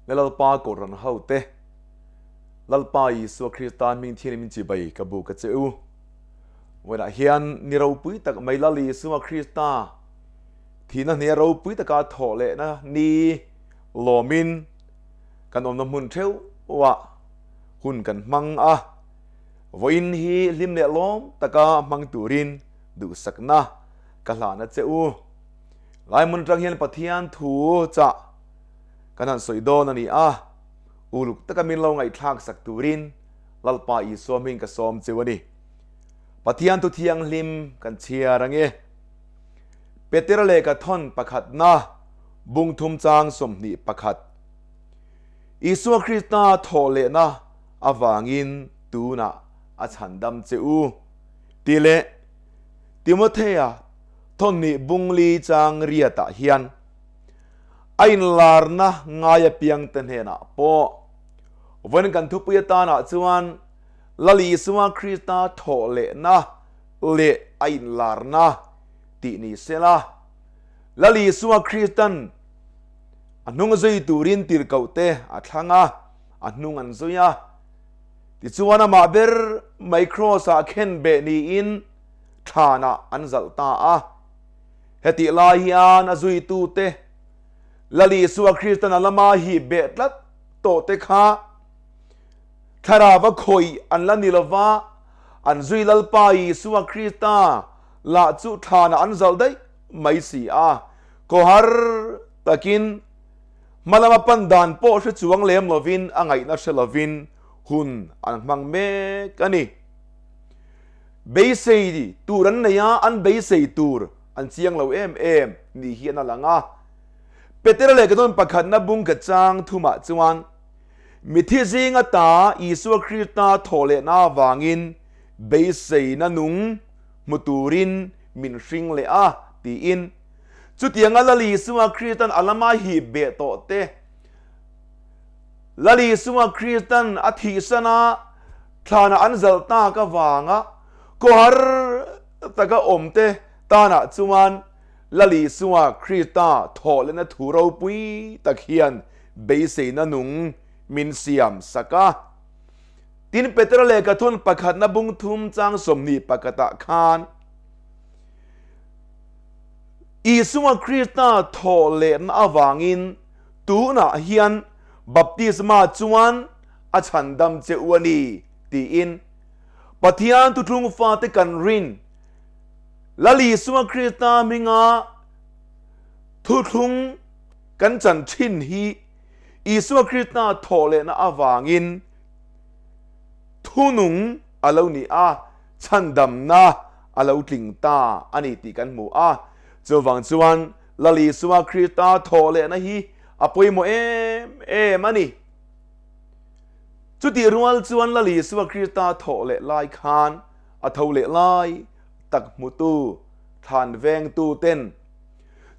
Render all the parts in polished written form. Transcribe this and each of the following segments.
Le Lalpa Kohhran hote, Lalpa Isua Krista hming thian in chibai ka buk a che u. Vawiinah hian ni ropui tak mai Lal Isua Krista thihna hnia ropui taka thawh lehna ni lawmin kan awmna hmun theuhah hun kan hmang a. Vawiin hi hlim leh lawm taka hmang turin duhsakna ka hlan a che u. Lai hmun atang hian Pathian thu chah kan han sawi dawn a ni a, uluk taka min lo ngaihthlak sak turin Lalpa Isua hming ka sawm cheu a ni. Pathian thu thianghlim kan chhiar ange. Petera lehkha thawn pakhatna bungthum chang 21. Isua Krista thawh lehna avangin tunah a chhandam che u tih leh Timothea thawnhnih bungli chang riatah hian a inlarna ngai apiangte hnenah pawh vawiin kan thupui atanah chuan Lal Isua Krista thawh lehna leh a inlarna tih ni sela, Lal Isua Kristan a hnung zui turin tirhkohte a thlang a, a hnung an zui a. Tichuan amah ber mai Kraws-ah khenbeh niin thlanah an zalh ta a. Hetih lai hian a zuitute Lal Isua Kristan a lama hip beh tlat tawhte kha thlarava khawih an la ni lova, an zui Lalpa Isua Krista lah chu thlanah an zalh daih mai si a. Khawhar takin hmalama pan dan pawh hre chuang lem lovin a ngaihna hre lovin hun an hmang mek a ni. Beisei tur an nei a, an beisei tur an chiang lo em em ni hian a lang a. Petera leh Katawn pakhatna bung ka chang thumah chuan mithi zinga ta Isua Krista thawh lehna avangin beiseina nung hmu turin min hring leh a tiin chutianga Lal Isua Kristan a lama hip beh tawh te Lal Isua Kristan a thihsan a, thlanah an zalh tak avanga khawhar taka awmte tanah chuan Lal Isua Krista thawhlehna thu ropui tak hian beiseina nung min siam sak a. Tin, Petera lehkha thun pakhatna bung thum chang 21 ah khan Isua Krista thawhlehna avangin tunah hian baptisma chuan a chhandam che u a ni, tiin Pathian thuthlung fate kan rin Lal Isua Krista hminga thuthlung kan chan thin hi Isua Krista thawh lehna avangin thunung a lo ni a, chhandamna a lo tling ta a ni tih kan hmu a. Chuvang chuan Lal Isua Krista thawh lehna hi a pawimawh em em a ni. Chutih rual chuan Lal Isua Krista thawh leh lai khan a tho leh lai tak hmutu thlan vengtu ten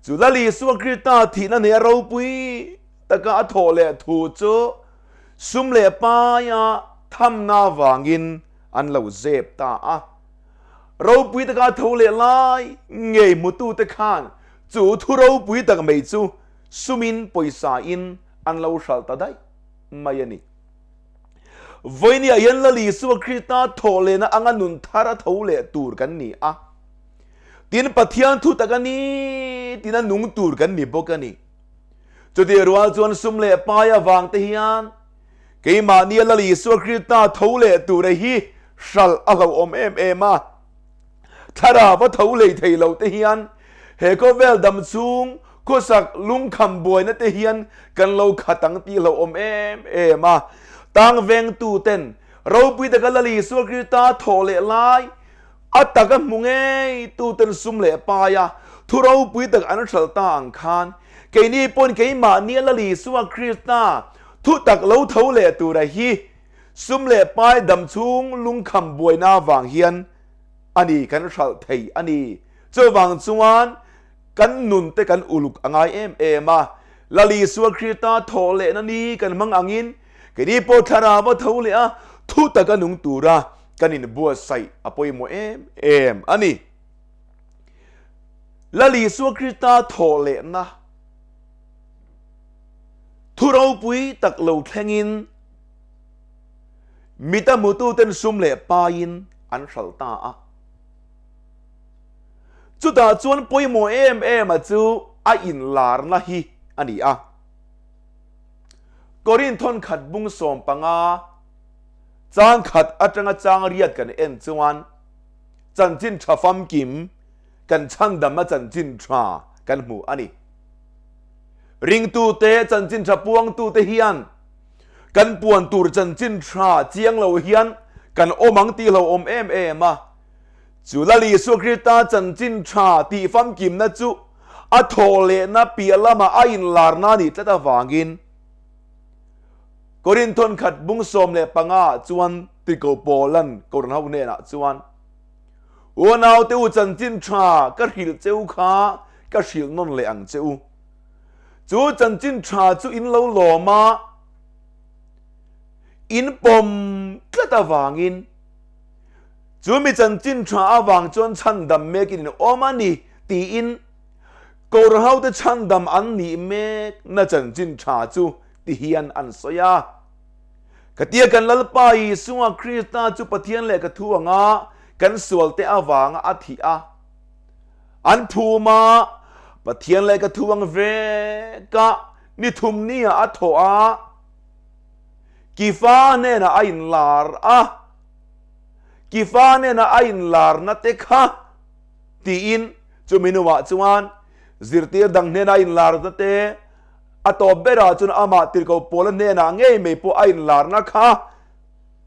chu Lal Isua Krista thihna nei a ropui taka a thawh leh thu chu sum leh paia thamna vangin an lo zep ta a. Ropui taka a tho leh lai ngei hmutute khan chu thu ropui tak mai chu sumin pawisa in an lo hralh ta daih mai a ni. Vawinia hian Lal Isua Krista thawh lehna anga nun thar a tho leh tur kan ni a. Tin, Pathian thu tak a ni tina nung tur kan ni bawk a ni. Chutih rual chuan sum leh pai avang te hian keimahnia Lal Isua Krista tho leh tura hi hralh a hlauhawm em em a. Thlarau a tho lei thei lo te hian he khawvel dam chhung khawsak lungkham buaina te hian kan lo khat ang tih hlauhawm em em a. Tang vengtu ten ropui taka Lal Isua Krista thawh leh lai a taka hmu ngei tu ten sum leh pai a thu ropui tak an hralh ta ang khan keini pawn keimahnia Lal Isua Krista thu tak lo tho leh tura hi Sum leh pai dam chhung lungkham buaina vang hian a ni kan hralh thei a ni. Chuvang chuan kan nun te kan uluk a ngai em em a. Lal Isua Krista thawh lehna ni kan hmang angin keini pawh thlarau a tho leh a, thu taka nung tura kan inbuatsaih a pawimawh em em a ni. Lal Isua Krista thawh lehna thu Thu ropui tak lo thlengin mita hmututen sum leh paiin an hralh ta a. Chutah chuan pawimawh em em a chu a inlarna hi a ni a. Korinth thawnkhat bung 15 chang khat atanga chang riat kan en chuan chanchin tha famkim kan chhandamna chanchin tha kan hmu a ni. Ringtute chanchin tha puangtute hian kan puan tur chanchin tha chiang lo hian kan awm ang tih lo awm em em a. Chu Lal Isua Krista chanchin tha tih famkimna chu a thawh lehna piah lamah a inlarna a nih tlat avangin Korinth thawnkhat bung 15 ah chuan Tiko Paulan Kohhran ho hnenah chuan Unaute u chanchin tha ka hrilh che u kha ka hrilh nawn leh ang che u. Chu chanchin tha chu in lo lawm a, in pawm tlat avangin chu mi chanchin tha avang chuan chhandam mekin in awm a ni tiin Kohhran hote chhandam an nih mek na chanchin tha chu ti hian an sawi a. Khatia kan Lalpa Isua Krista chu Pathian lehkha thu anga kan sualte avanga a thih a, an phum a, Pathian lehkha thu ang veka ni thum nia a thawh a, Kifa hnenah a inlar a, Kifa hnenah a inlarna te kha tiin chumi hnuah chuan zirtir dang hnena a inlarna te, A tawp berah chuan amah tirhkoh Paula hnenah ngei mai pawh a inlarna kha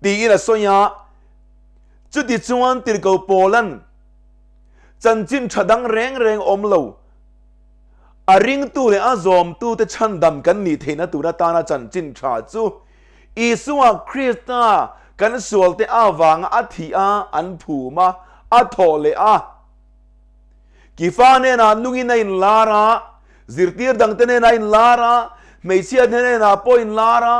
tiin a sawi a. Chuti chuan tirhkoh Paula'n chanchin tha dang reng reng awm lo, a ringtu leh a zawmtute chhandam kan nih theihna tur atana chanchin tha chu Isua Krista kan sualte avanga a thih a, an phum a, a thawh leh a. Kifa hnenah nungin a inlar a, zirtir dangte hnenah a inlar a, hmeichhia hnenah pawh a inlar a,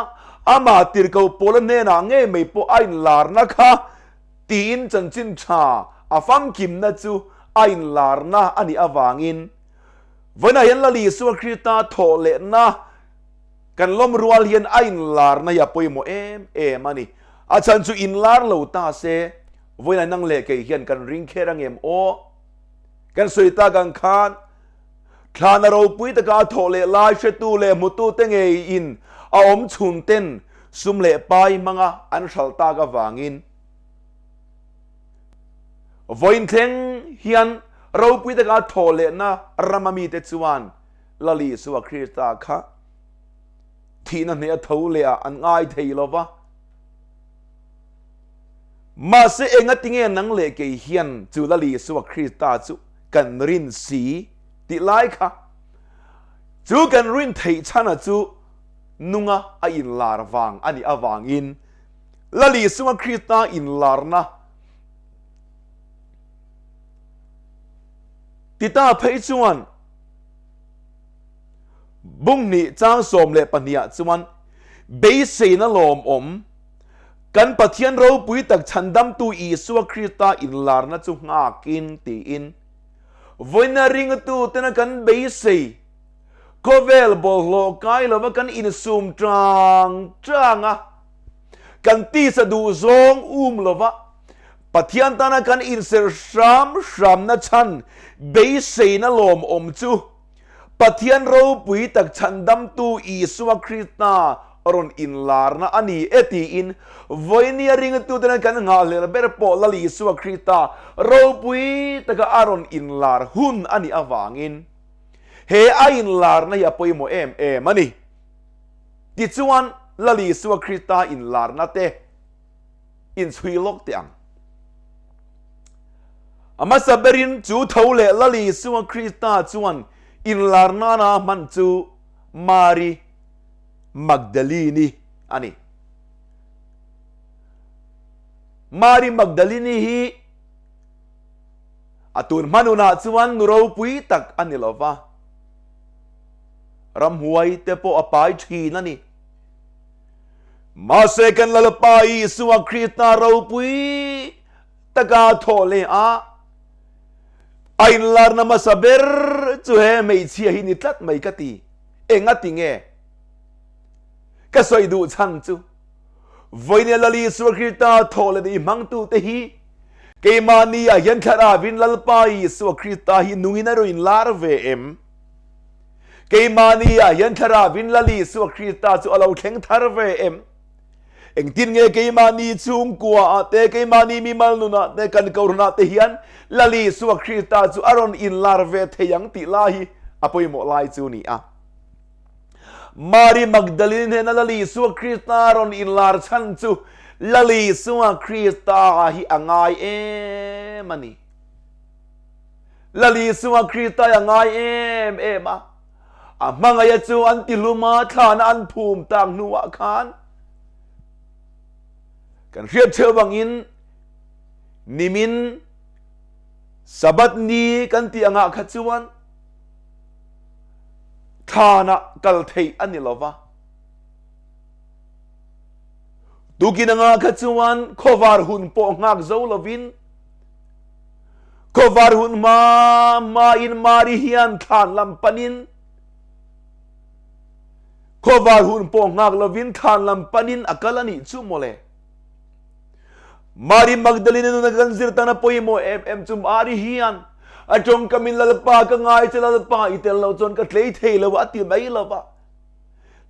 amah tirhkoh Paula hnenah ngei mai pawh a inlarna kha tiin chanchin tha a famkimna chu a inlarna a nih avangin vawiinah hian Lal Isua Krista thawh lehna kan lawm rual hian a inlarna hi a pawimawh em em a ni. A chhan chu inlar lo ta se Vawiinah nang leh kei hian kan ring kher ang em aw? Kan sawi tak ang khan thlana ropui taka a thawh leh lai hretu leh hmutute ngeiin a awm chhun ten sum leh pai hmanga an hralh tak avangin vawiin thleng hian ropui taka a thawh lehna rama mite chuan Lal Isua Krista kha thihna hneh a tho leh ah an ngai thei lova. Mahse engatinge nang leh kei hian chu Lal Isua Krista chu kan rin si tih lai kha chu kan rin theih chhana chu nunga a inlar vang a nih avangin Lal Isua Krista inlarna Tita phei chuan bunghnih chang 12 ah chuan beiseina lawmawm Kan Pathian ropui tak chhandamtu Isua Krista inlarna chu nghakin tiin vawiina ringtu tena kan beisei khawvel bawlhhlawh kai lova kan insum tang tang a, kan tisa duhzawng um lova Pathian tana kan inserh hram hramna chhan beiseina lawmawm chu Pathian ropui tak chhandamtu Isua Krista rawn inlarna a ni e tiin vawinia ringtuten kan nghahhlel ber pawh Lal Isua Krista ropui taka a rawn inlar hun a nih avangin he a inlarna hi a pawimawh em em a ni. Tichuan Lal Isua Krista inlarna te inchhui lawk teh ang. A hmasa berin chu tho leh Lal Isua Krista chuan inlar nana hman chu Mari Magdalene a ni. Mari Magdalene hi a tun hmanunah chuan nu ropui tak a ni lo va, ramhuai te pawh a pai thin a ni. Mahse kan Lalpa Isua Krista ropui taka thawh leh a, a inlarna hmasa ber chu he hmeichhia hi ni tlat mai ka ti. Enga ti nge? Ka sawi duh chhan chu vawinia Lal Isua Krista thawh leh i hmangtute hi keimahni ah hian thlarauin Lalpa Isua Krista hi nungin a rawn inlar ve em? Keimahni ah hian thlarauin Lal Isua Krista chu a lo thleng thar ve em? Engtin nge keimahni chhungkua ah te, keimahni mimal nunah te, kan kohhranah te hian Lal Isua Krista chu a rawn inlar ve thei ang tih lai hi a pawimawh lai chu a ni a. Mari Magdalene hnena Lal Isua Krista rawn inlar chhan chu Lal Isua Krista hi a ngai em a ni. Lal Isua Krista hi a ngai em em a. A hmangaih a chu an ti hlum a, thlana an phum tak hnuah khan kan hriat theuh bangin nimin Sabbath ni kan tih angah kha chuan thlanah kal theih a ni lo va. Tukin anga kha chuan khawvar hun pawh nghak zo lovin khawvar hun hma hmain Mari hian thlan lam panin khawvar hun pawh nghak lovin thlan lam panin a kal a nih chu mawle. Mari Magdalene nuna kan zir tana pawimawh em em chu Mari hian a tawngkamin Lalpa ka ngai che Lalpa i tel lo chuan ka tlei thei lo a ti mai lo va.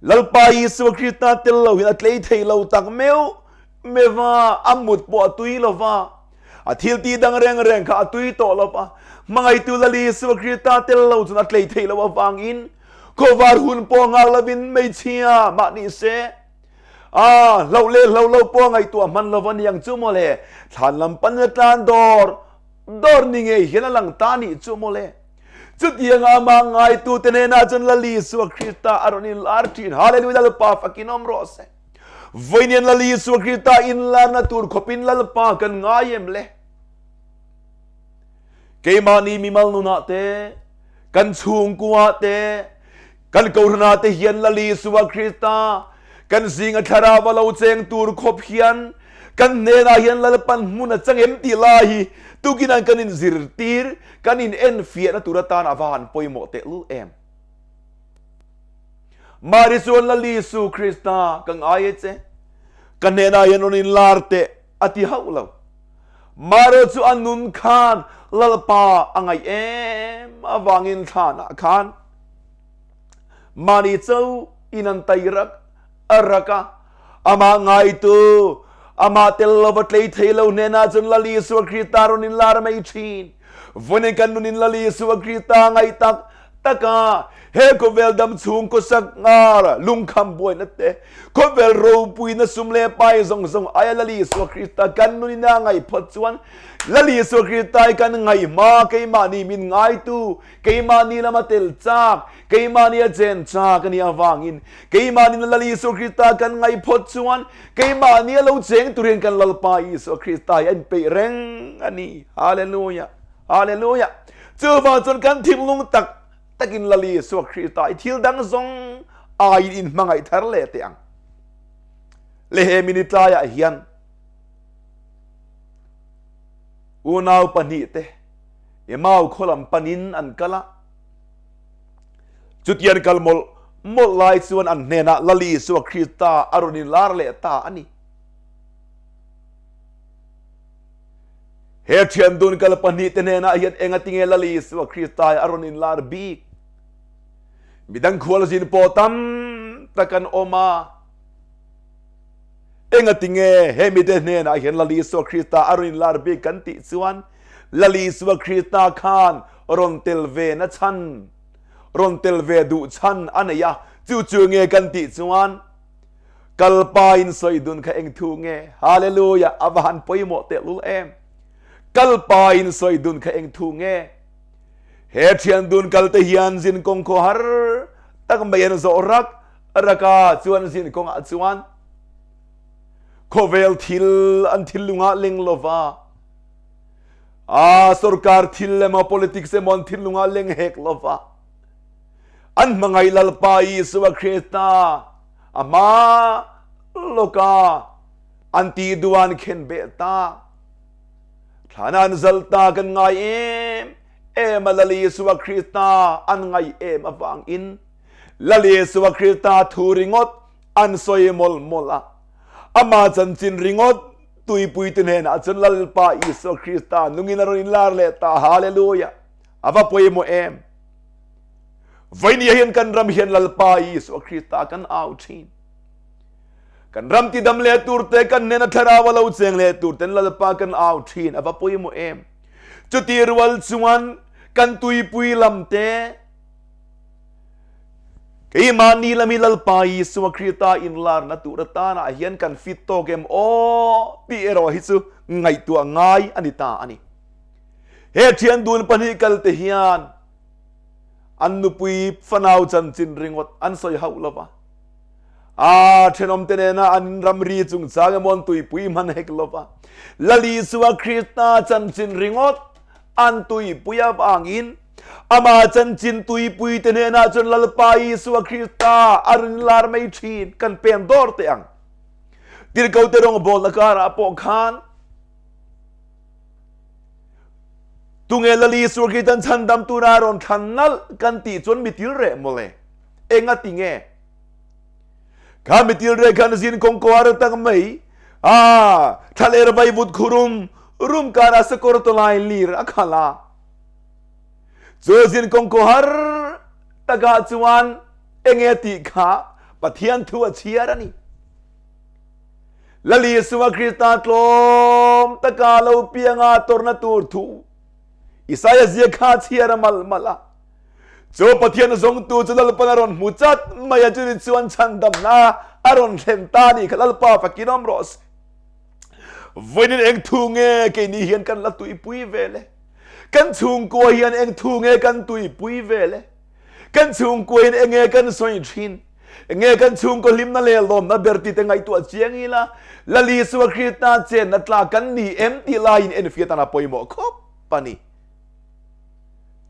Lalpa Isua Krista tel lo hian a tlei thei lo tak meuh meuh a mut pawh a tui lo va. A thil tih dang reng reng kha a tui tawh lo va. Hmangaihtu Lal Isua Krista tel lo chuan a tlei thei lo avangin khawvar hun pawh nghak lovin hmeichhia mah ni se A, hloh leh hloh lo pawh ngaihtuah hman lo a niang chu mawle. Thlan lam pan a tlan dawr dawr ni ngei hian a lang ta nih chu mawle. Chutianga amah ngaitute hnenah chuan Lal Isua Krista a rawn inlar thin. Hallelujah Lalpa fakin awm rawh se. Vawiin Lal Isua Krista inlarna tur khawpin Lalpa kan ngai em le? Keimahni mimal nunah te, kan chhungkuah te, Kan Kohhranah te hian Lal Isua Krista kan zinga thlarau a lo cheng tur khawp hian kan hnenah hian Lalpan hmun a chang em tih lai hi tukin kan inzirtir, kan inenfiahna tur atan a va han pawimawh tehlul em. Mari chuan Lal Isu Krista ka ngai e che, ka hnenah hian rawn inlar teh a ti hauh lo. Mari chu a nun khan Lalpa a ngaih em avangin thlanah khan Mahni cho in an tai rak a rak a, amah ngaitu, amah tel lova tlei thei lo hnenah chuan Lal Isua Krista rawn inlar mai thin. Vawiin kan nun in Lal Isua Krista ngaih tak taka he khawvel dam chhung khawsak ngar lungkham buaina te, khawvel ropuina sum leh pai zawng zawng aia Lal Isua Krista kan nun in a ngaih phawt chuan Lal Isua Krista hi kan ngaih hma keimahni min ngaitu Keimahni lama tel chak, keimahni a chen chak a nih avangin keimahni na Lal Isua Krista kan ngaih phawt chuan keimahni a lo cheng turin kan Lalpa Isua Krista hi a inpeih reng a ni. Hallelujah! Hallelujah! Chuvang chuan kan thinlung tak takin Lal Isua Krista hi thil dang zawng aiin inhmangaih thar leh teh ang. Le he minute laiah hian unau pahnihte Emau khaw lam panin an kal a. Chuti an kal mawlh mawlh lai chuan an hnenah Lal Isua Krista a rawn inlar leh ta a ni. He thian dun kal pahnihte hnenah hian engatinge Lal Isua Krista hi a rawn inlar bik? Midang khualzin pawh tam tak an awm a. Engatinge he mite hnenah hian Lal Isua Krista a rawn inlar bik kan tih chuan Lal Isua Krista khan rawn tel ve na chhan, rawn tel ve duh chhan a nei a, chu chu nge kan tih chuan kalpa in sawi dun kha eng thu nge? Hallelujah! A va han pawimawh tehlul em! Kalpa in sawi dun kha eng thu nge? He thian dun kal te hian zin kawng khaw har tak mai an zawh rak raka chuan zin kawngah chuan khawvel thil an thinlungah leng lova a sorkar thil emaw politics emaw an thinlungah leng hek lova an hmangaih Lalpa Isua Krista a hma lawka an tih duan khen beh ta thlana an zal ta kan ngai em em a Lal Isua Krista an ngai em avangin Lal Isua Krista thu ringawt an sawi mawlh mawlh a. Ama chanchin ringawt tuipuite hnenah chuan Lalpa Isua Krista nungin a rawn inlar leh ta. Hallelujah! A va pawimawh em! Vawinia hian kan ram hian Lalpa Isua Krista kan au thin. Kan ram tidam leh tur te, kan hnena thlarau a lo cheng leh tur ten Lalpa kan au thin. A va pawimawh em! Chuti rual chuan kan tuipui lam te, Keimahni lami Lalpa Isua Krista inlarna tur atanah hian kan fit tawk em aw tih erawh hi chu ngaihtuah ngai a ni ta a ni. He thian dun pahnih kalte hian an nupui fanau chanchin ringawt an sawi hauh lo va. A thenawmte nena an ramri chungchang emaw an tuipui hman hek lo va. Lal Isua Krista chanchin ringawt an tuipui avangin Amah chanchin tuipuite hnenah chuan Lalpa Isua Krista a rin lar mai thin kan pen dawr teh ang. Tirhkohte rawngbawlna karah pawh khan tunge Lal Isua Kristan chhandam tura rawn thlan nalh kan tih chuan mitil reh mawle. Enga ti nge? Kha mitil reh khan zin kawng kawar tak mai a thlaler vaivut khurum rum karah sakawr tawlai lir a khal a. Chu zinkawng khawhar takah chuan enge tih kha Pathian thu a chhiar a ni. Lal Isua Krista tlawm taka lo pianga tawrhna tur thu Isaia ziak kha a chhiar a mal mal a. Chu Pathian zawngtu chu Lalpan a rawn hmu chat mai a, chuni chuan chhandamna a rawn thlen ta ni kha Lalpa fakin awm rawh se. Vawiin eng thu nge keini hian kan la tuipui ve le? Kan chhungkua hian eng thu nge kan tuipui ve le? Kan chhungkua hian enge kan sawi thin? Enge kan chhungkaw hlimna leh lawmna ber tih te ngaihtuah chiang ila, Lal Isua Krista chenna tla kan ni em tih laiin enfiah tan a pawimawh khawp a ni.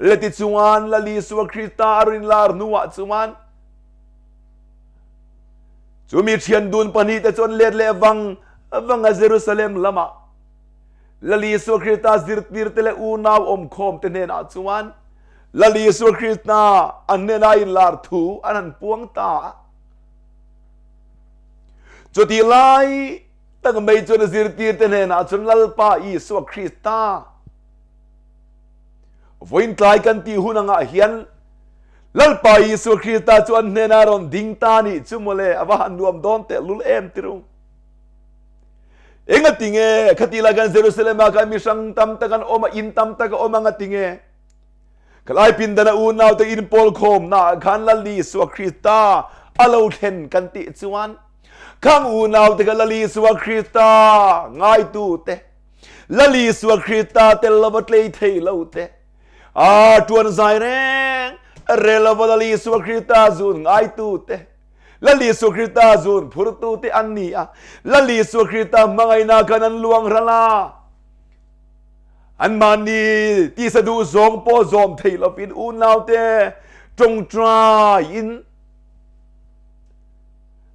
Le tichuan Lal Isua Krista a rinlar hnuah chuan chumi thian dun pahnihte chuan let leh vang vanga Jerusalem lamah Lal Isua Krista zirtirte leh unau awmkhawmte hnenah chuan Lal Isua Krista an hnena inlar thu an han puang ta a. Chutih lai tak mai chuan a zirtirte hnenah chuan Lalpa Isua Krista vawiin tlai kan tih hun angah hian Lalpa Isua Krista chu an hnena rawn ding ta nih chu mawle, a va han nuam dawn tehlul em tirung. Enga tinge khati lai khan Jerusalem ah khan mi hrang tam tak an awm a, in tam tak a awm a, nga tinge khalai pindana unau te in pawl khawm na ah khan Lal Isua Krista a lo thlen kan tih chuan khang unau te kha Lal Isua Krista ngaitu te Lal Isua Krista tel lova tlei thei lo te a tuan zai reng rel lova Lal Isua Krista zun ngaitu te Lal Isua Krista zun phurtute an ni a. Lal Isua Krista hmangaihna khan an luang ral a. Anmahni tisa duh zawng pawh zawm thei lovin unaute tawngtaiin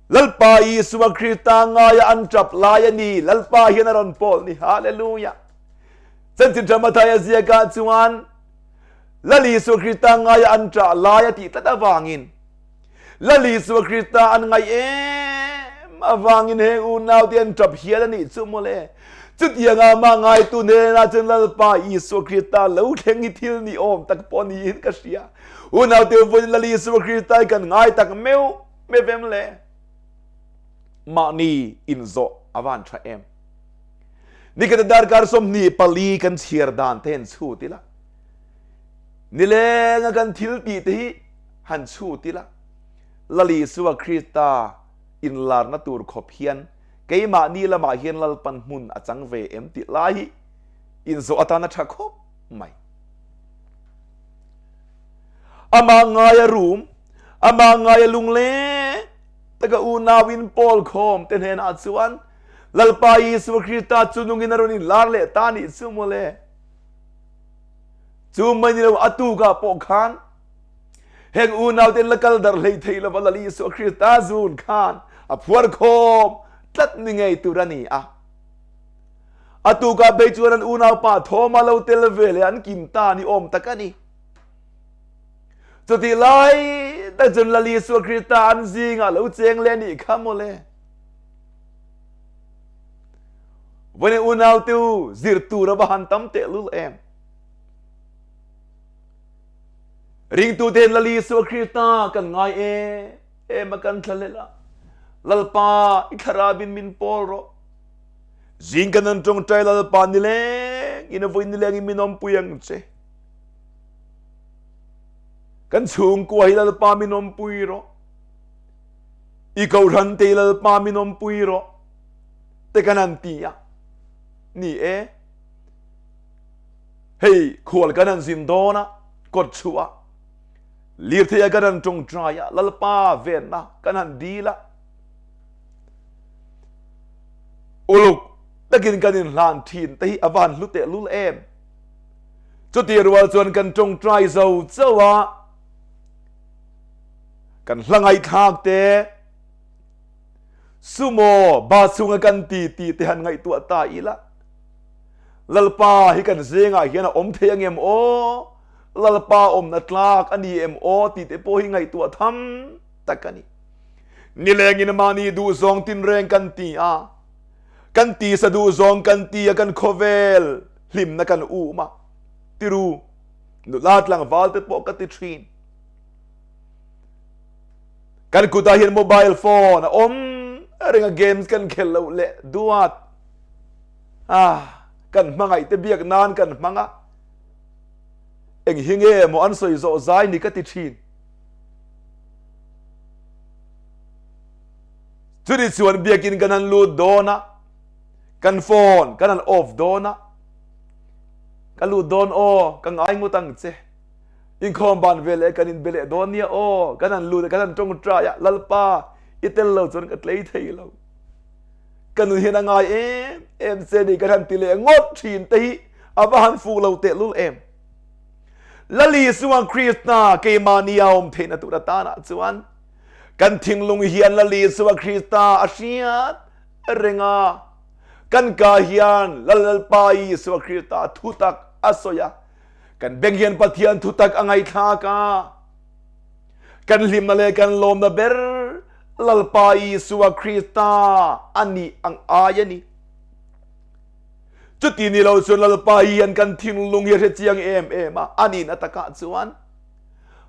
Lalpa Isua Krista ngaia an tap lai a ni. Lalpa hian a rawn pawl ni. Hallelujah. Chanchin Tha Mathaia ziakah chuan Lal Isua Krista ngaia an tah lai a tih tlat avangin Lal Isua Krista an ngaih em avangin heng unaute an tap hial a nih chu mawle. Chutianga amah ngaitu hnenah chuan Lalpa Isua Krista lo thleng hi thil ni awm tak pawh niin ka hria. Unaute vawiin Lal Isua Krista hi kan ngai tak meuh meuh em le? Mahni inzawh a van tha em? Nikhat a darkar 24 kan chhiar dan te han chhut ila. Nilenga kan thil tih te hi han chhut ila, Lal Isua Krista inlarna tur khawp hian keimahni lamah hian Lalpan hmun a chang ve em tih lai hi inzawh atan a tha khawp mai. Amah ngaia rum, amah ngaia lungleng taka unauin pawl khawm te hnenah chuan Lalpa Isua Krista chu nungin a rawn inlar leh ta nih chu mawle. Chu mai ni lo a tukah pawh khan Heng unauten la kal darh hlei thei lova Lal Isua Krista zun khan a phuar khawm tlat ni ngei tur a ni a. A tukah phei chuan an unaupa Thoma lo tel ve leh an kim ta ni awm tak a ni. Chutih lai Tak chuan Lal Isua Krista an zingah lo cheng leh anih kha mawle. Vawin unau te u zir tur a va han tam tehlul em. Ringtu ten Lal Isua Krista kan ngai em em a kan thla hlel a. Lalpa i thlarau in min pawl rawh. Zing kan an tawngtai Lalpa nileng in a vawi nileng in min awmpui ang che. Kan chhungkua hi Lalpa min awmpui rawh. I kohhran te hi Lalpa min awmpui rawh. Te kan han ti a. Ni e. Hei khual kan han zin dawn a, kawt chhuah a, lirthei a kan han tawngtai a, Lalpa venna kan han dil a. Uluk takin kan inhlan thin te hi a van hlu tehlul em. Chuti rual chuan kan tawngtai zo chauh a, kan hla ngaihthlak te, sumo ba chhunga kan ti ti te han ngaihtuah ta ila. Lalpa hi kan zengah hian a awm thei angem aw? Lalpa awmna tlak a ni em aw tih te pawh hi ngaihtuah tham tak a ni. Nilengin mahni duhzawng tinreng kan ti a, kan tisa duhzawng kan ti a, kan khawvel hlimna kan um a, tiru nula tlangval te pawh ka ti thin. Kan kutah hian mobile phone a awm reng a, games kan khel loh leh duat ah kan hmangaih te biak nan kan hmang a, eng hi nge maw an sawi zawh zai ni ka ti thin. Chutih chuan biakin kan han lut dawn a, kan phone kan han off dawn a, ka lut dawn aw, ka ngai ngut ang che, inkhawm ban ve leh kan inbe leh dawn nia aw, kan han lut a, kan han tawngtai a, Lalpa i tel lo chuan ka tlei thei lo, ka nun hian a ngai em em che ni kan han ti leh ngawt thin te hi a va han fuh lo tehlul em. Lal Isua Krista keimahni a awm theihna tur atanah chuan kan thinglung hian Lal Isua Krista a hriat reng a, kan ka hian Lal Lalpa Isua Krista thutak a sawi a, kan beng hian Pathian thutak a ngaihthlak a, kan hlimna leh kan lawmna ber Lalpa Isua Krista a nih ang ai a ni. Chuti ni lo chuan Lalpa hian kan thinlung hi a hre chiang em em a, a nihna takah chuan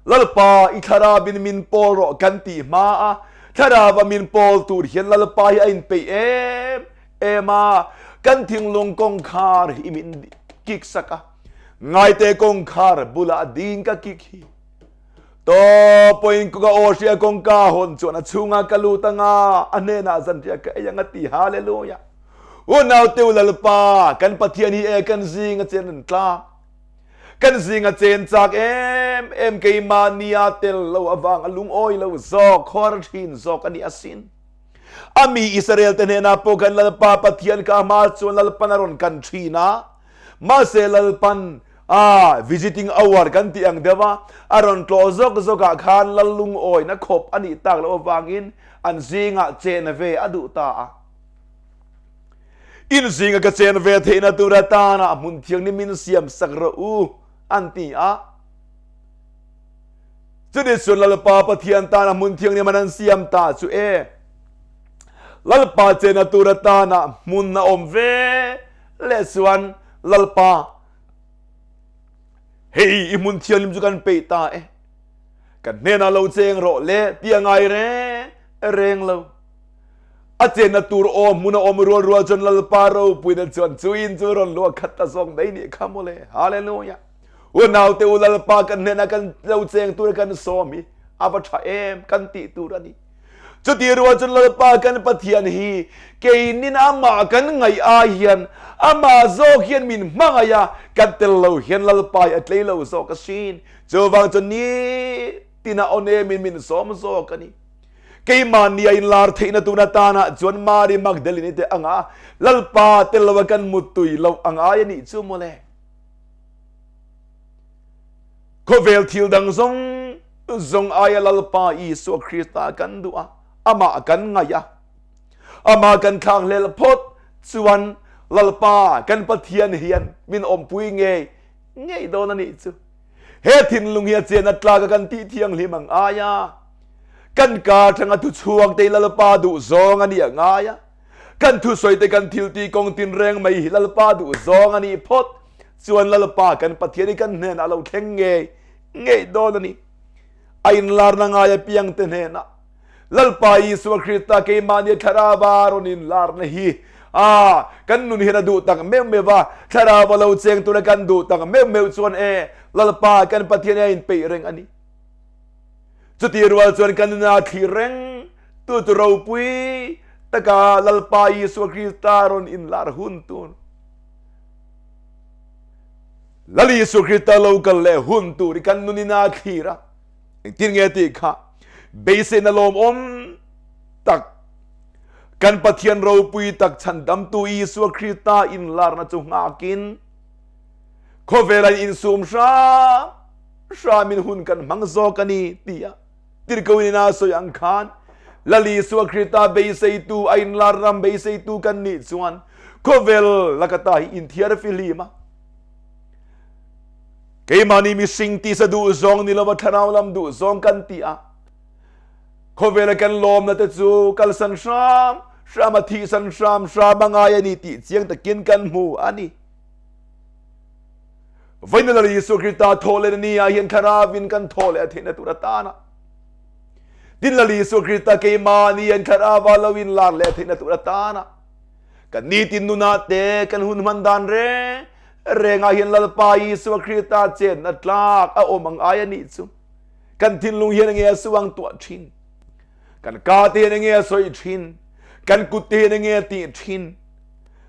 Lalpa i thlarauin min pawl rawh kan tih hma a, thlarauva min pawl tur hian Lalpa hi a inpeih em em a, kan thinlung kawngkhar hi min kik sak a, ngaite kawngkhar bulah ding ka kik hi. Tawp pawhin ka aw hria kawngka hawn chuan a chhungah ka lut anga, a hnenah zanriah ka ei ang a ti. Hallelujah! Unaute u Lalpa, kan Pathian hi e kan zinga chen an tlak. Kan zinga chen chak em em keimahnia tel lo avang a lungawi lo zawk, khawar thin zawk a ni asin. A mi Israel te hnenah pawh khan Lalpa Pathian ka hma chuan Lalpan a rawn kan thin a, mahse Lalpan a visiting hour kan tih ang deuh a, a rawn tlawh zawk zawkah khan Lal lungawina khawp a nih tak loh avangin an zingah chen ve a duh ta a. In zinga ka chen ve theihna tur atana hmun thianghlim min siam sak rawh u an ti a. Chutih chuan Lalpa Pathian tana hmun thianghlim an an siam ta chu e. Lalpa chenna tur atana hmun a awm ve leh chuan Lalpa Hei i hmun thianghlim chu kan peih ta e. Kan hnenah lo cheng rawh le ti a ngai reng reng lo. A chenna tur aw hmun a awm rual rual chuan Lalpa ropuina chuan chu in chu rawn luah khat ta zawk mai nih kha mawle. Hallelujah. Unaute u Lalpa kan hnenah kan lo cheng tur kan sawm hi a va tha em kan tih tur a ni. Chuti rual chuan Lalpa kan Pathian hi keinin amah kan ngaih ai hian amah zawk hian min hmangaih a, kan tel lo hian Lalpa hi a tlei lo zawk asin. Chuvang chuan nitin a awn emin min sawm zawk a ni. Keimahni a inlar theihna tun atana chuan Mari Magdalene te anga Lalpa tel lo a kan muttui loh a ngai a nih chu mawle. Khawvel thil dang zawng zawng aia Lalpa Isua Krista kan duh a, amah kan ngaih a, amah kan thlakhlel phawt chuan Lalpa kan Pathian hian min awmpui ngei ngei dawn a nih chu. He thinlung hi a chen a tlak a kan tih thianghlim ang ai a, kan kar thanga thu chhuak te hi Lalpa duh zawng a nih a ngai a, kan thusawi te kan thil tih kawng tinreng mai hi Lalpa duh zawng a nih phawt chuan Lalpa kan Pathian hi kan hnenah a lo thleng ngei ngei dawn a ni. A inlarna ngai apiang te hnenah Lalpa Isua Krista keimahni thlarava rawn inlarna hi a kan nun hian a duh tak meuh meuh va, thlarava lo cheng tura kan duh tak meuh meuh chuan e Lalpa kan Pathian a inpeih reng a ni. Chuti rual chuan kan nuna thlir reng tu chu ropui taka Lalpa Isua Krista rawn inlar hun tur. Lal Isua Krista lo kal leh hun tur hi kan nunin a thlir a. Engtin nge tih kha beiseina lawmawm tak kan Pathian ropui tak chhandamtu Isua Krista inlarna chu nghakin khawvel an insum hram hramin hun kan hmang zawk a ni tia tirhkohin a sawi ang khan Lal Isua Krista beiseitu a inlar ram beiseitu kan nih chuan khawvel lakata hi inthiar fihlim a. Keimahni mihring tisa duh zawng ni lova thlarau lam duh zawng kan ti a. Khawvela kan lawmna te chu kalsan hram hram a thihsan hram hram a ngai a ni tih chiang takin kan hmu a ni. Vawiin Lal Isua Krista thawh leh ni ah hian thlarauin kan thawh leh a theihna tur atana tin Lal Isua Krista keimahni an thlarauva lo inlar leh a theihna tur atana kan nitin nunah te kan hun hman dan reng Rengah hian Lalpa Isua Krista chenna tlak a awm ang ai a nih chu. Kan thinlung hian enge a suang tuah thin. Kan ka te hian enge a sawi thin. Kan kut te hian enge a tih thin.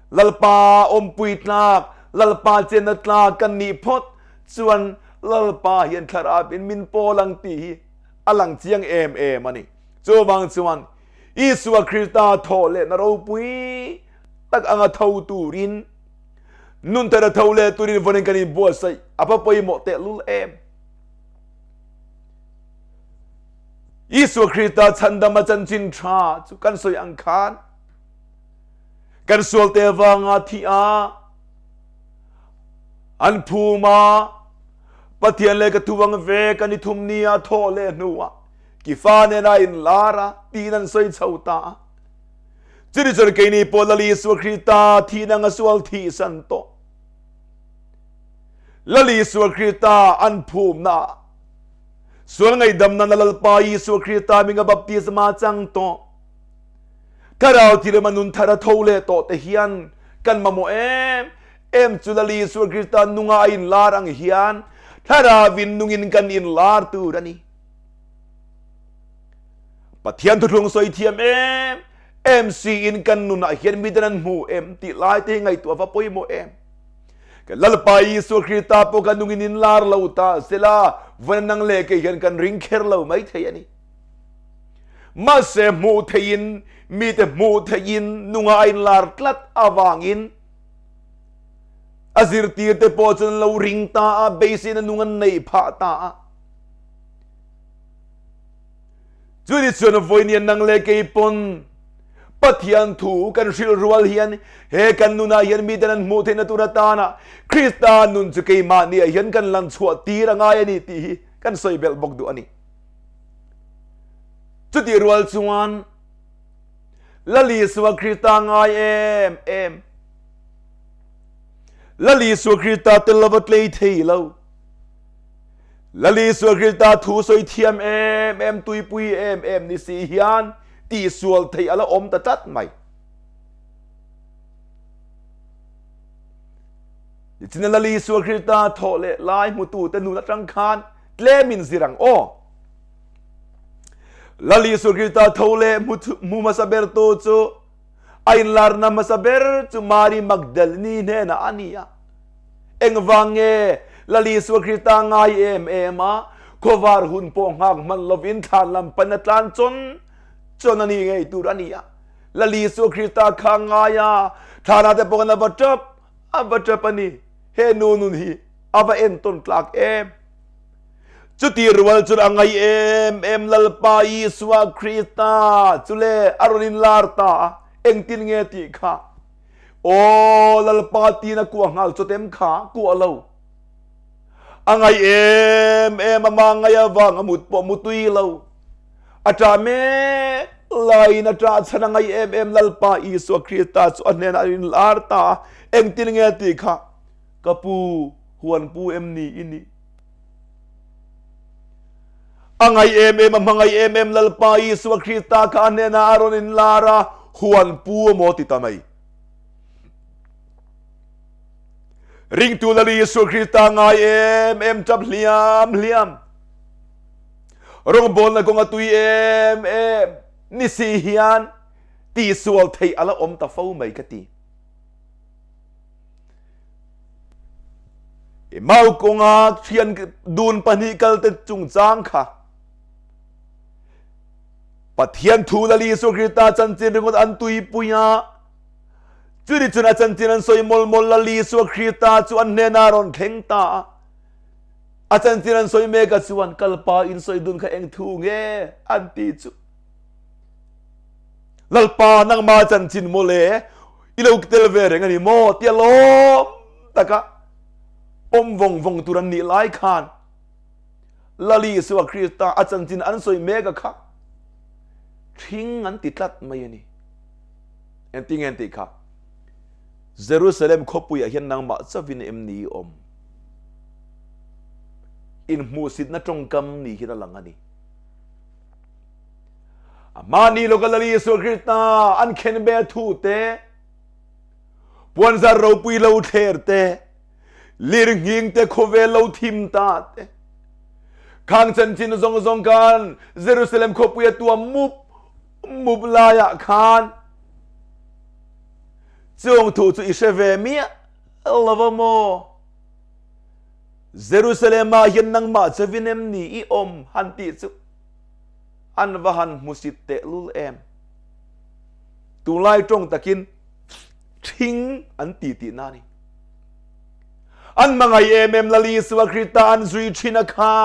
Lalpa awmpui tlak, Lalpa chenna tlak kan nih phawt chuan Lalpa hian thlarau in min pawl ang tih hi a lang chiang em em a ni. Chuvang chuan Isua Krista thawh lehna ropui tak anga tho turin Nun thar a tho leh turin vawn in kan inbuatsaih a va pawimawh tehlul em. Isua Krista chhandam a chanchin tha chu kan sawi ang khan kan sual te vanga thi a an phum a Pathian leh ka thuang ve kan i thum ni a thaw leh hnu a kifa nen a in lar a tiin an sawi chho ta a. Chuni chuan keini pawh Lal Isua Krista thihna anga sual thihsan tawh. Lal Isua Krista an phumna sual ngaihdamna na Lalpa Isua Krista minga baptisma chang tawh. Thlarau thilem a nun thar a tho leh tawh te hian kan mamawh em em chu Lal Isua Krista nunga a inlar ang hian thlarauin nungin kan inlar tur a ni. Pathian thuthlung sawi thiam em em siin kan nunah hian miten an hmu em tih lai te hi ngaihtuah va pawimawh em. Kan Lalpa Isua Krista pawh kan nungin in lar lo ta sela vawiin nang leh kei hian kan ring kher lo mai thei a ni. Mahse hmuh theihin mite hmuh theihin nunga a inlar tlat avangin a zirtirte pawh chuan an lo ring ta a, beiseina nung an neih phah ta a. Chuni chuan vawiin nang leh kei pawn Pathian thu kan hrilh rual hian he kan nunah hian miten an hmuh theihna tur atana Krista nun chu keimahni ah hian kan lan chhuah tir a ngai a ni tih hi kan sawi belh bawk duh a ni. Chutih rual chuan Lal Isua Krista ngai em em Lal Isua Krista tel lova tlei thei lo Lal Isua Krista thu sawi thiam em em tuipui em em ni si hian tihsual theih a la awm ta tlat mai. Nichin Lal Isua Krista thawh leh lai hmutute nun atang khan tlemin zir ang aw. Lal Isua Krista tho leh hmu hmasa bertu chu A inlarna hmasa ber chu Mari Magdalini hnenah a ni a. Engvang nge Lal Isua Krista ngai em em a, khawvar hun pawh nghak hman lovin thlan lam pan a tlan chawn chawn a ni ngei tur a ni a. Lal Isua Krista kha ngai a, thlanah te pawh khan a va tap a va tap a ni. He nu nun hi a va entawn tlak em! Chuti rual chuan a ngai em em Lalpa Isua Krista chu le a rawn inlar ta a, engtin nge tih kha? Aw Lalpa tiin a kuah nghal chawt em kha? Kuah lo. A ngaih em em a mah ngaih avang a mut pawh mutui lo. A ṭah mek laiin a ṭah chhan a ngaih em em Lalpa Isua Krista chu a hnenah a inlar ta a, engtin nge tih kha ka pu huan pu em ni i nih? A ngaih em em a hmangaih em em Lalpa Isua Krista kha a hnenah a rawn inlar a, huan pu a maw ti ta mai. Ringtu Lal Isua Krista ngai em em tap hliam hliam. Rawngbawlna kawnga tui em em ni si hian tihsual theih a la awm ta fo mai ka ti. I mau kawnga thian dun pahnih kalte chungchang kha Pathian thu Lal Isua Krista chanchin ringawt an tuipui a, Chuni chun a chanchin an sawi mawlh mawlh Lal Isua Krista chu an hnenah a rawn thleng ta a. A chanchin an sawi mek a chuan kalpa in sawi dun kha eng thu nge an ti chu. Lalpa nangma chanchin mawle i lo tel ve reng a ni maw tia lawm taka pawm vawng vawng tur an nih lai khan Lal Isua Krista a chanchin an sawi mek a kha ṭhing an ti tlat mai a ni. Engtin nge an tih kha? Jerusalem khawpuiah hian nangmah chauhin em ni i awm? Inhmuhsitna tawngkam ni hian a lang a ni. A mahni lawka Lal Isua Krista an khenbe thu te, puanzar ropui lo thler te, lirnghing te khawvel lo thim ta te, khang chanchin zawng zawng khan Jerusalem khawpuia tuam mup mup laiah khan chung thu chu i hre ve miah lo maw? Jerusalem ah hian nangmah chevin em ni i awm han tih chu an va han hmusit tehlul em. Tunlai tawng takin ṭhing an ti tihna a ni. An hmangaih em em Lal Isua Krista an zui ṭhin a kha.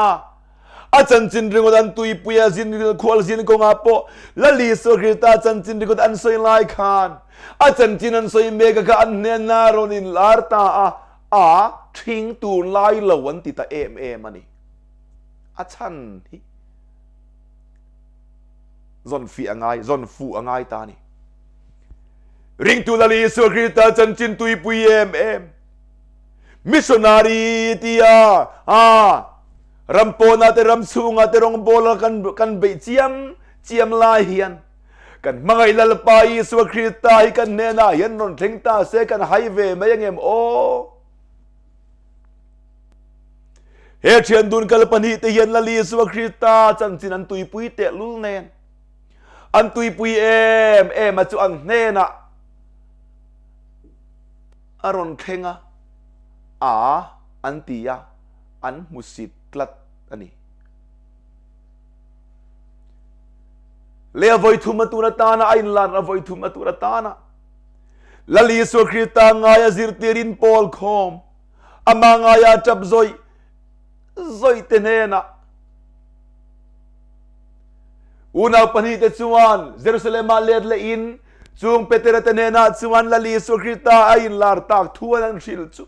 A chanchin ringawt an tuipui a zin khual zin kawngah pawh Lal Isua Krista chanchin ringawt an sawi lai khan a chanchin an sawi mek a kha an hnenah rawn inlar ta a, a ṭhing tur lai lo an ti ta em em a ni. A chhan hi zawn fih a ngai, zawn fuh a ngai ta a ni. Ringtu Lal Isua Krista chanchin tuipui em em. Missionary tia a ram pawna te ram chhunga te rawngbawl kan kan beih chiam chiam lai hian kan hmangaih Lalpa Isua Krista hi kan hnenah hian rawn thleng ta se kan hai ve mai angem aw. He thian dun kal pahnih te hian Lal Isua Krista chanchin an tuipui tehlul nen an tuipui em em a chu an hnenah a rawn thleng a, a an ti a, an hmusit tlat a ni. Le a vawi thum a tur atana a inlan a vawi thum a tur atana Lal Isua Krista ngaia zirtirin pawl khawm ama ngaia tap zawih zawih te hnenah Unau pahnihte chuan Jerusalem-ah let lehin chung Petera te hnenah chuan Lal Isua Krista a inlar tak thu an an hrilh chu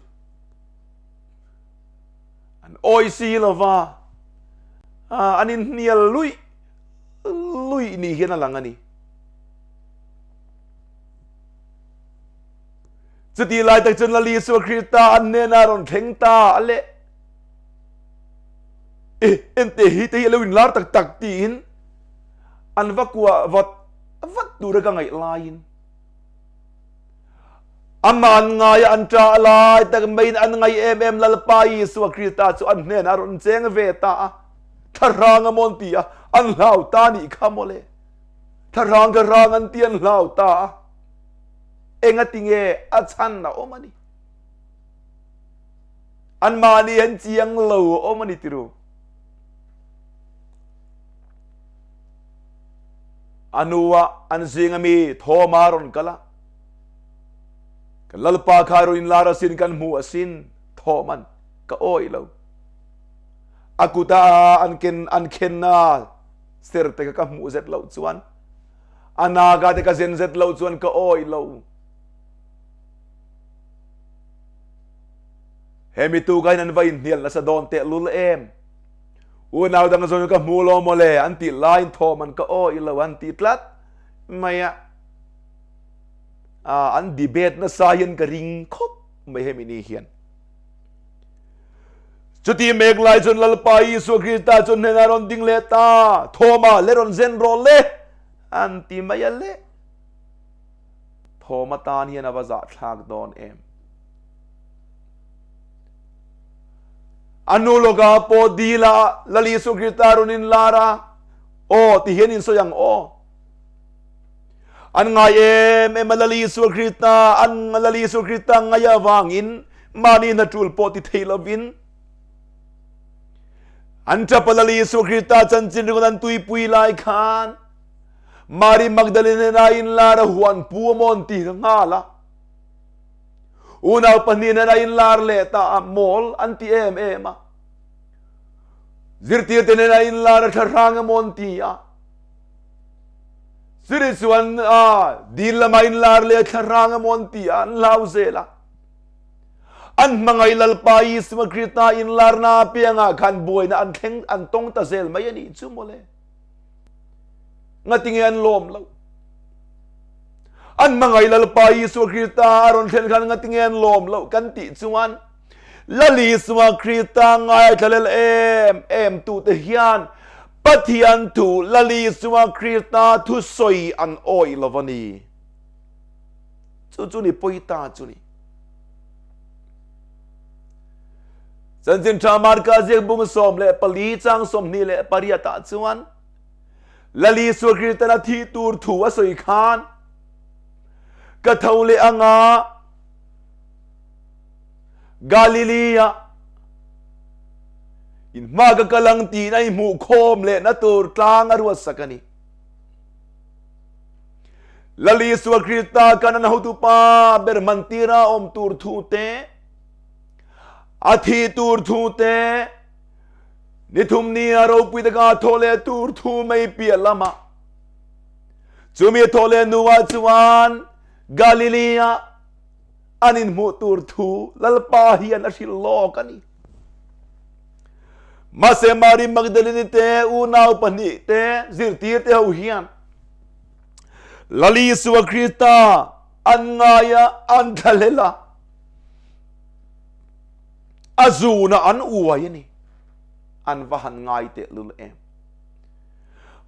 an awi si lova, an inhnial luih luih ni hian a lang a ni. Chutih lai tak chuan Lal Isua Krista an hnenah rawn thleng ta a leh. E, ente hi te hi a lo inlar tak tak tiin an va kuah vat vat tura ka ngaih laiin amah an ngai a, an ṭah lai tak maiin an ngaih em em Lalpa Isua Krista chu an hnenah a rawn cheng ve ta a, thlahrang a maw an ti a, an hlau ta nih kha mawle. Thlahrang thlahrang an ti an hlau ta a, engati nge a chhan a awm a ni. Anmahni an chiang lo awm a ni tiru. A hnuah an zinga mi Thoma rawn kal a, Kan Lalpa kha rawn inlar asin kan hmu asin, Thoma'n ka awih lo. A kuta an ken an khenna ser te kha ka hmuh zet loh chuan, a naga te ka zen zet loh chuan ka awih lo. Hemi tukain an va inhnial nasa dawn tehlul em? Unau dang zawng ka hmu lo mawle an tih laiin thawm an ka awih lo an ti tlat mai a. An debate nasa hian ka ring khawp mai hemi ni hian. Chuti mek lai chuan Lalpa Isua Krista chuan hnenah rawn ding leh ta, Thawma le rawn zen rawh le an ti mai a le. Thawma tan hian a va zahthlak dawn em. A nu lawkah pawh dila Lal Isua Krista rawn inlar a, aw ti hian in sawi ang aw. An ngai em em a Lal Isua Krista, an Lal Isua Krista ngai avangin mahni hna tul pawh ti thei lovin an tap a Lal Isua Krista chanchin ringawt an tuipui lai khan Mari Magdalene hnena inlar a huan pu a mawn ti nghal a. Unau pahnih hnena inlar leh ta a mawl an ti em em a. Zirtirte hnena inlar a thlahrang a mawn ti a. Chutih chuan dil lama inlar leh thlarang emaw an ti a, an hlau zel a. An hmangaih Lalpa Isua Krista inlarna apiangah khan buaina an thleng an tawng ta zel mai a nih chu mawle. Ngatinge an lawm lo? An hmangaih Lalpa Isua Krista a rawn thlen khan ngatinge an lawm lo kan tih chuan Lal Isua Krista ngaithlalel em em tute hian Pathian thu Lal Isua Krista thusawi an awih lo a ni. Chu chu ni pawi ta chu ni. Chanchin Tha Marka ziak bung 14 chang 28 ah chuan Lal Isua Kristan a thih tur thu a sawi khan ka tho leh anga Galilea in hma ka kal ang tiin a inhmuh khawm lehna tur tlang a ruatsak a ni. Lal Isua Krista kan an hotupa ber hmantira awm tur thu te, a thi tur thu te, ni thum ni a ropui taka thaw leh tur thu mai piah lama chumi thaw leh nuah chuan Galilea an inhmuh tur thu Lalpa hian a hrilh lawk a ni. Mahse Mari Magdalene te unau pahnih te zirtir te ho hian Lal Isua Krista an ngai a, an thlahlel a, a zuna an uai a ni. An va han ngai teh lul em.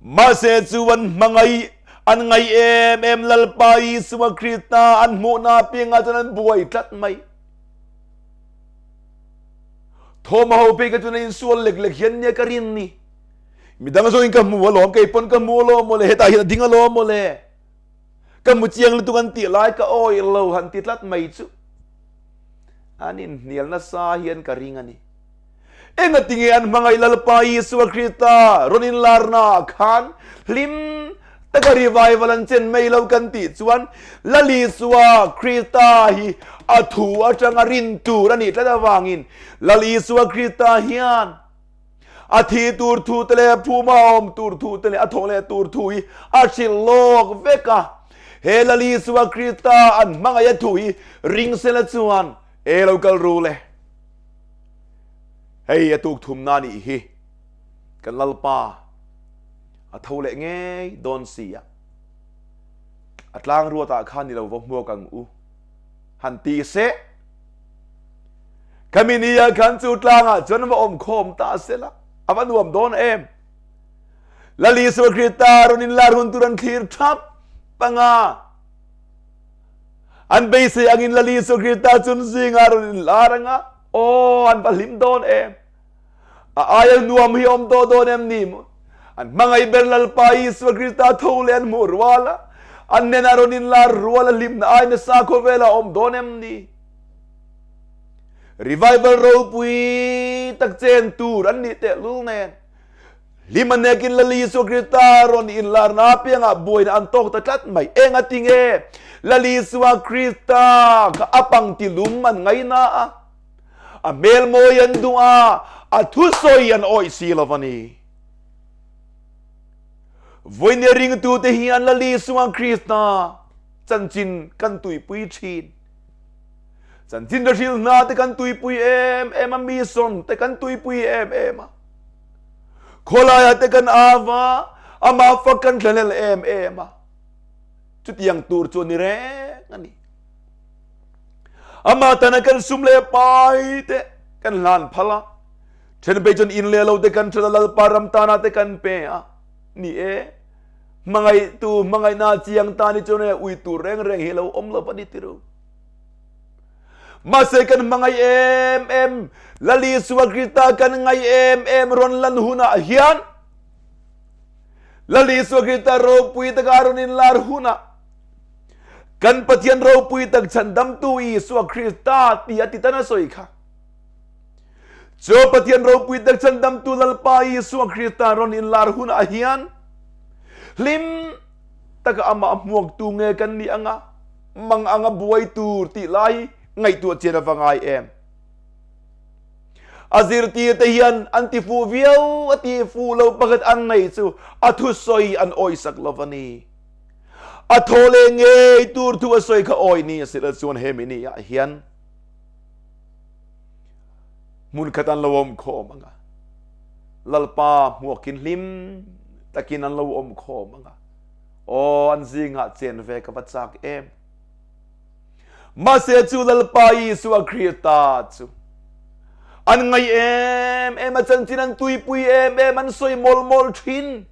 Mahse chu an hmangaih, an ngaih em em Lalpa Isua Krista an hmuhna apiangah chuan an buai tlat mai. Thawm a ho phei kha chuan a insual lek lek hian nia ka rin ni. Midang zawngin ka hmu alawm, kei pawn ka hmu alawm mawle, hetah hian a ding alawm mawle. Ka hmu chiang lutuk an tih lai ka awih lo han ti tlat mai chu. An inhnial nasa hian ka ring a ni. Engatinge an hmangaih Lalpa Isua Krista rawn inlarna ah khan hlim taka revival an chen mai lo kan tih chuan Lal Isua Krista hi a thu atanga rin tur a nih tlat avangin Lal Isua Krista hian a thi tur thu te leh phuma awm tur thu te leh a thawh leh tur thu hi a hrilh lawk vek a. He Lal Isua Krista an hmangaih a thu hi ring sela chuan e lo kal ru le. Hei a tuk thumna nih hi kan Lalpa a tho leh ngei dawn si a, a tlang ruatah khan ni lo va hmuak ang u han ti se. Khami ni ah khan chu tlangah chuan va awm khawm ta sela a va nuam dawn em. Lal Isua Krista rawn inlar hun tur an thlir thap panga. An beisei angin Lal Isua Krista chun zingah rawn inlar anga, aw an va hlim dawn em! A aia nuam hi awm tawh dawn em ni maw? An hmangaih ber Lalpa Isua Krista tho leh an hmuh rual a, an hnenah rawn inlar rual a hlimna ai nasa khawvelah awm dawn em ni? Revival ropui tak chen tur an nih tehlul nen, Hlim a nekin Lal Isua Krista rawn inlarna apiangah buaina an tawk ta tlat mai. Eng a ti nge? Lal Isua Krista kha a pangti lum an ngaina a, a hmel mawi an duh a, a thusawi an awih si lo a ni. Vawinia ringtute hian Lal Isua Krista chanchin kan tuipui thin. Chanchin tha hril hna te kan tuipui em em a, mission te kan tuipui em em a. Khawlaiah te kan av a, amah fak kan thlahlel em em a. Chutiang tur chu a ni reng a ni. Amah tana kan sum leh pai te kan hlan phal a, then phei chuan in leh lo te kan ṭhat a, Lalpa ram tana te kan pe a. Ni e, hmangaihtu hmangaihna chiang ta ni chuan ui tur reng reng hi lo awm lo va ni tiru. Mahse kan hmangaih em em, Lal Isua Krista kan ngai em em rawn lan hunah hian Lal Isua Krista ropui taka rawn inlar hunah kan Pathian ropui tak chhandamtu Isua Krista ti a ti tan a sawi kha. Chu Pathian ropui tak chhandamtu Lalpa Isua Krista rawn inlar hunah hian hlim taka amah hmuaktu nge kan nih anga mang anga buai tur tih lai ngaihtuah chian a va ngai em. A zirtirte hian an ti fuh viau a ti fuh lo pakhat an nei chu a thusawi an awisak lo va ni. A thaw leh ngei tur thu a sawi kha awi ni a sila chuan hemi ni ah hian hmun khat an lo awm khawm anga Lalpa hmuakin hlim takin an lo awm khawm anga Aw, an zingah chen ve ka va chak em. Mahse chu Lalpa Isua Krista chu an ngai em em a chanchin an tuipui em em an sawi mawl mawl thin.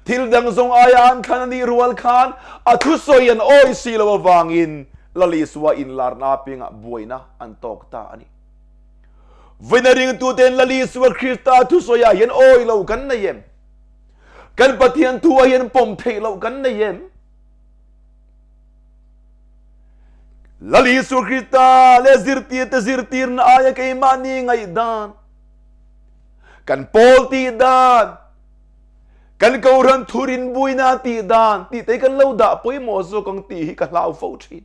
Thil dang zawng aia an thlan a nih rual khan a thusawi an awi si lo avangin Lal Isua inlarna apiangah buaina an tawk ta a ni. Vawiina ringtuten Lal Isua Krista thusawiah hian awi lo kan nei em? Kan Pathian thu ah hian pawm theih loh kan nei em? Lal Isua Krista leh zirtirte zirtirna aia keimahni ngaihdan, kan pawl tih dan, kan kohhran thurin buina tih dan tih te kan lo dah pawimawh zawk ang tih hi ka hlau fo thin.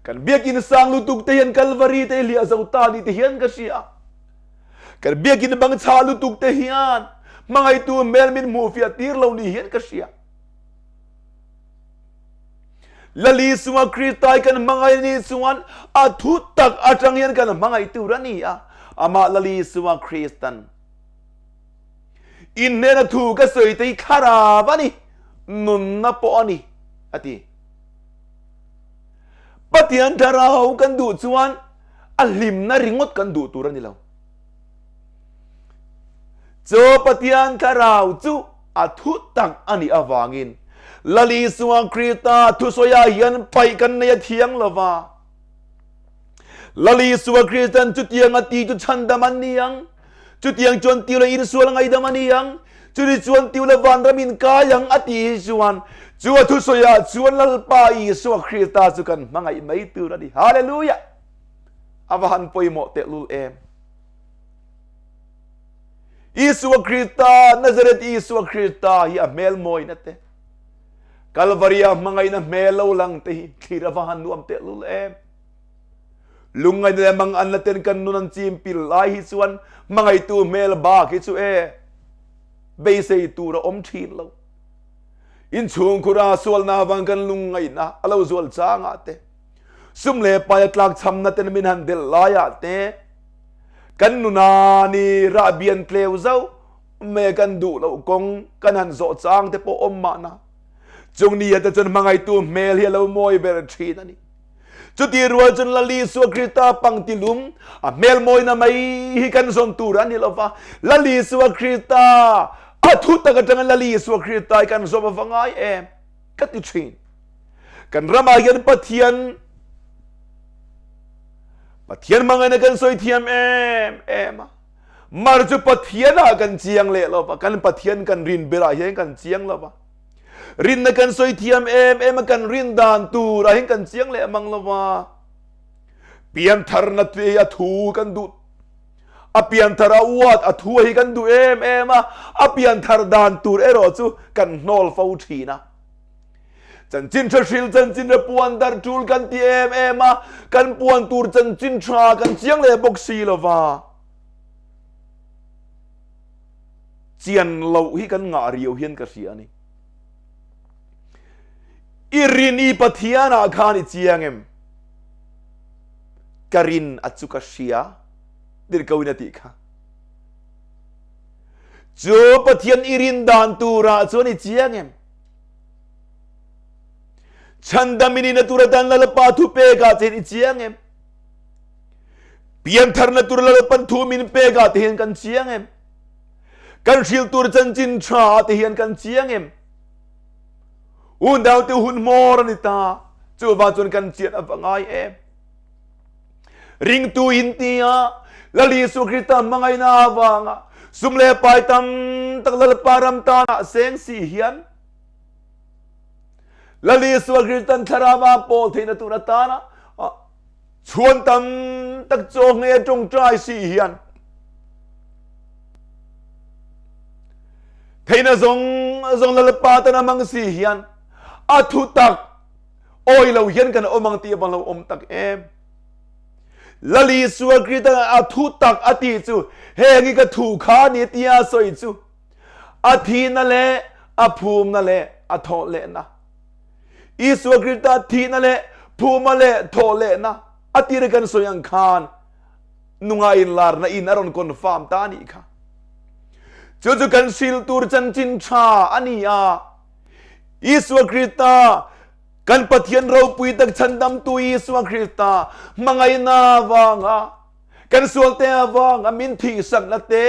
Kan biakin sang lutuk te hian Kalvari te hliah zo ta ni te hian ka hria. Kan biakin bang chhah lutuk te hian hmangaihtu hmel min hmuh fiah tir lo ni hian ka hria. Lal Isua Krista kan hmangaih ni chuan a thu tak atang hian kan hmangaih tur a ni a. Amah Lal Isua Kristan in hnena thu ka sawi te hi thlarau a ni, nunna pawh a ni, a ti. Pathian thlarau kan duh chuan a hlimna ringawt kan duh tur a ni lo. Chu Pathian thlarau chu a thu tak a nih avangin Lal Isua Krista thusawiah hian paih kan nei a thiang lo va. Lal Isua Kristan chutiang a ti chu chhandam an ni ang. Chutiang chuan tiu la insual ngaidam a ni ang. Chuni chuan tiu la vanram in kai ang a ti hi chuan chu a thusawiah chuan Lalpa Isua Krista chu kan hmangaih mai tur a ni. Hallelujah! A va han pawimawh tehlul em! Isua Krista, Nazareth Isua Krista hi a hmel mawina te, Kalvaria hmangaihna hmel lo lang te hi thlir a va han nuam tehlul em! Lungngaihna leh manganna ten kan nun an chim pil lai hi chuan hmangaihtu hmel bak hi chu e beisei tur a awm thin lo. Inchhungkhura sualna avang kan lungngaihna a lo zual changah te, sum leh pai a tlakchhamna ten min han delh laiah te, kan nuna ni rahbian tleu zauh mai kan duh loh kawng kan han zawh chang te pawh awm mahna. Chung ni ah te chuan hmangaihtu hmel hi a lo mawi ber thin a ni. Chuti rual chuan Lal Isua Krista pangti lum a hmel mawina mai hi kan zawn tur a ni lo va. Lal Isua Krista a thu tak atanga Lal Isua Krista hi kan zawm ava ngai em ka ti thin. Kan ramah hian Pathian Pathian hmangaihna kan sawi thiam em em a. Mar chu Pathian ah kan chiang leh lo va, kan Pathian kan rin berah hian kan chiang lo va. Rinna kan sawi thiam em em a kan rin dan tur ah hian kan chiang leh mang lo va. Piantharna te a thu kan duh a pianthar a uat a thu hi kan duh em em a a pianthar dan tur erawh chu kan hnawl fo thin a. Chanchin tha hril chanchin tha puan dar tul kan ti em em a kan puan tur chanchin tha kan chiang leh bawk si lo va. Chian loh hi kan ngah riau hian ka hria a ni. I rin i Pathianah khan i chiang em? Ka rin a chu ka hria tirhkohin a tih kha. Chu Pathian i rin dan turah chuan i chiang em? Chhandam i nihna tur atan Lalpa thu pekah che hian i chiang em? Piantharna tur Lalpan thu min pekah te hian kan chiang em? Kan hril tur chanchin tha te hian kan chiang em? Unau te hun hmawr a ni ta. Chuvang chuan kan chian a va ngai em? Ringtu in tia Lal Isu Krista hmangaihna avanga sum leh pai tam tak Lalpa ram tana seng si hian Lal Isua Kristan thlarava pawl theihna tur atana chhuan tam tak chaw nge tawngtai si hian theihna zawng zawng Lalpa tana hmang si hian a thu tak awi lo hian kan awm ang tih a lo awm tak em. Lal Isua Krista a thu tak a tih chu heng hi ka thu kha ni tia a sawi chu a thihna leh a phumna leh a thawh lehna. Isua Krista thihna leh phuma leh thawh lehna a tira kan sawi ang khan nunga inlarna in a rawn confirm ta nih kha. Chu chu kan hril tur chanchin tha a ni a. Isua Krista kan Pathian ropui tak chhandamtu Isua Krista hmangaihna avanga kan sualte avanga min thihsakna te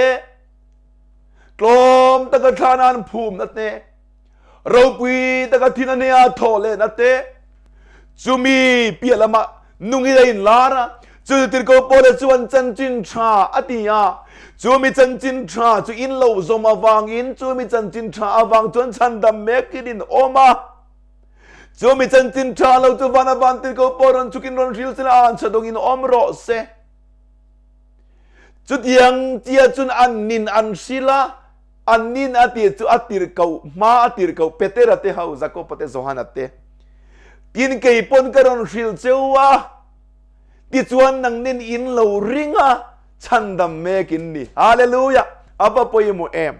tlawm taka thlana an phumna te ropui taka thin a nia thawh lehna te chumi piah lamah nungin a inlar a chu tirhkoh Paula chuan chanchin tha a ti a chumi chanchin tha chu in lo zawm avangin chumi chanchin tha avang chuan chhandam mekin in awm a chumi chanchin tha lo chu vana van tirhkoh Paul rawn chhukin rawn hril sela an chhadawngin awm rawh se chutiang tia chun an nin an hril a an nin a ti chu a tirhkoh hma a tirhkoh Petera te ho Jakoba te Johana te tin kei pawn ka rawn hril cheu a tichuan nangnin in lo ring a chhandam mek in ni hallelujah a va pawimawh em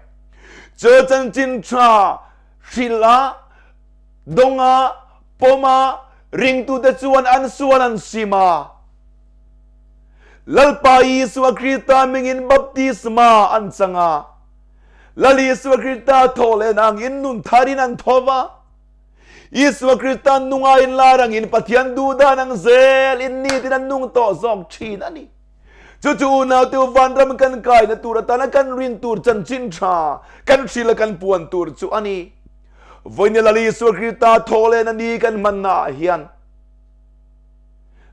chu chanchin tha hril a donga pawma ringtute chuan an sual an sim a Lalpa Isua Krista mingin baptisma an chang a Lal Isua Krista thaw leh nangin nun tharin an tho va Isua Krista nunga in lar angin Pathian duhdan ang zel in nitin an nung tawh zawk thin a ni. Chu chu unau te vanram kan kaina tur atana kan rin tur chanchin tha kan hrila kan puan tur chu a ni. Vawiin Lal Isua Krista thaw lehna ni kan hmanna ah hian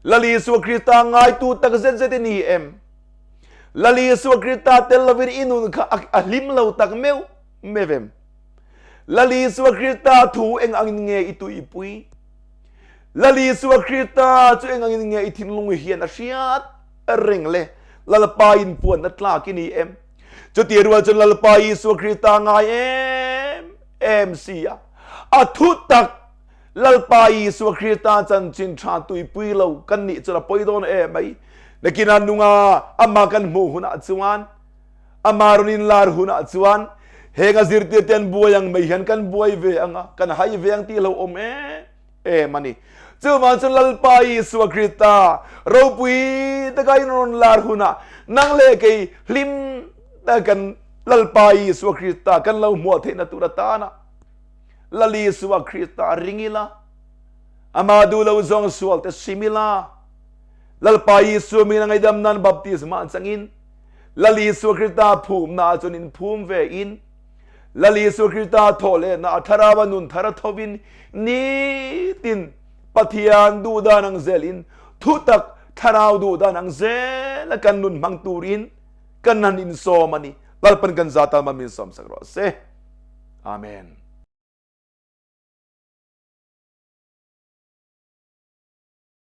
Lal Isua Krista ngaitu tak zet zet i ni em? Lal Isua Krista tel lovin i nun kha a hlim lo tak meuh meuh em? Lal Isua Krista thu eng angin nge i tuipui? Lal Isua Krista chu eng angin nge i thinlung hian a hriat reng le? Lalpa in puan a tlak i ni em? Chuti rual chuan Lalpa Isua Krista ngai em em si a, a thu tak Lalpa Isua Krista chanchin tha tuipui lo kan nih chuan a pawi dawn em mai. Nakinah nunga amah kan hmuh hunah chuan ama rawn inlar hunah chuan heng a zirtir te an buai ang mai hian kan buai ve anga kan hai ve ang tih lo awm em em a ni. Chuvang chuan Lalpa Isua Krista ropui taka in rawn lar hunah nang leh kei hlim kan Lalpa Isua Krista kan lo hmuah theihna tur atana Lal Isua Krista ring ila, ama duh lo zawng sual te sim ila, Lalpa Isua min a ngaihdam nan baptisma changin, Lal Isua Krista phumna ah chuan in phum ve in, Lal Isua Krista thawh lehna a thlarau a nun thar a thovin, nitin Pathian duh dan ang zel in, thutak thlarau duh dan ang zel a kan nun hmang turin kan han insawm a ni. Lalpan kan za tal ma min sawm sak rawh se. Amen.